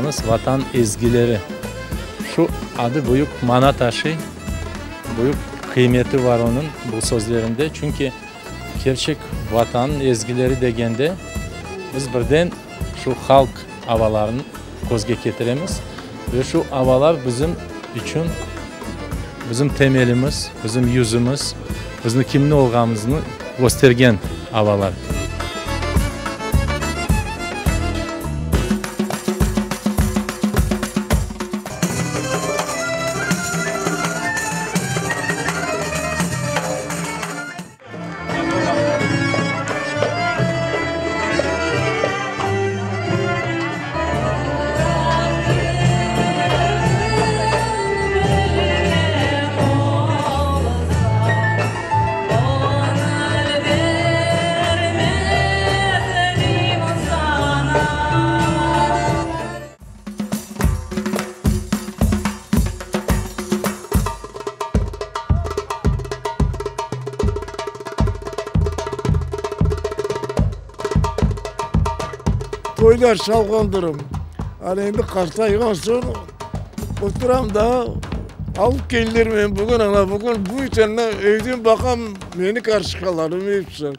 Baqsañız, Vatan ezgileri. Şu adı büyük mana taşıy, büyük qıymeti var onıñ bu sözlerinde, çünki kerçek Vatannıñ ezgileri degende, biz birden şu halq avalarını közge ketiremiz ve şu avalar bizim içün bizim temelimiz, bizim yüzümiz, bizni kimni olğanımıznı köstergen avalar. Toylar çalğandırım. Ana endi qartayğan soñ oturam da, alıp keldiler meni bugün, ana bugün bu evden baqam, meni qarşıqalarım episi.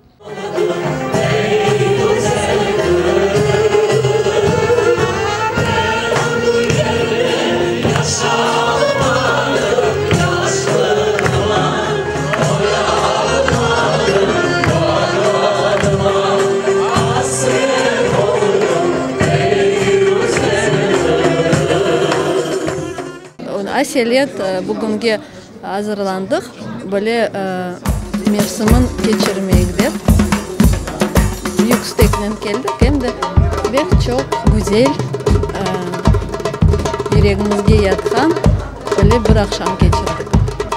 Aselet bugünge azırlandıq, böyle mevsimin keçirmeyik dep, büyük isteknen keldik, em de pek çoq güzel, yüregimizge yatqan böyle bir aqşam keçirdik.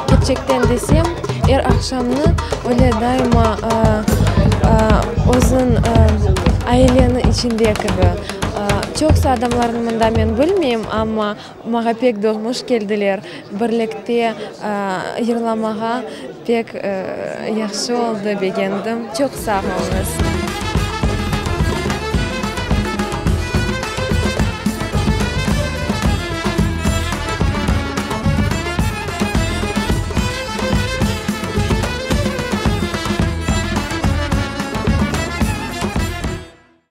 Kerçekten desem, er aqşamnı öyle daima özüñ aileniñ içinde kibi. Çoqusı adamlarnı mında men bilmeyim, amma Maña pek doğmuş keldiler, birlikte yırlamağa pek yahşı oldı, begendim. Çoq sağ oluñız!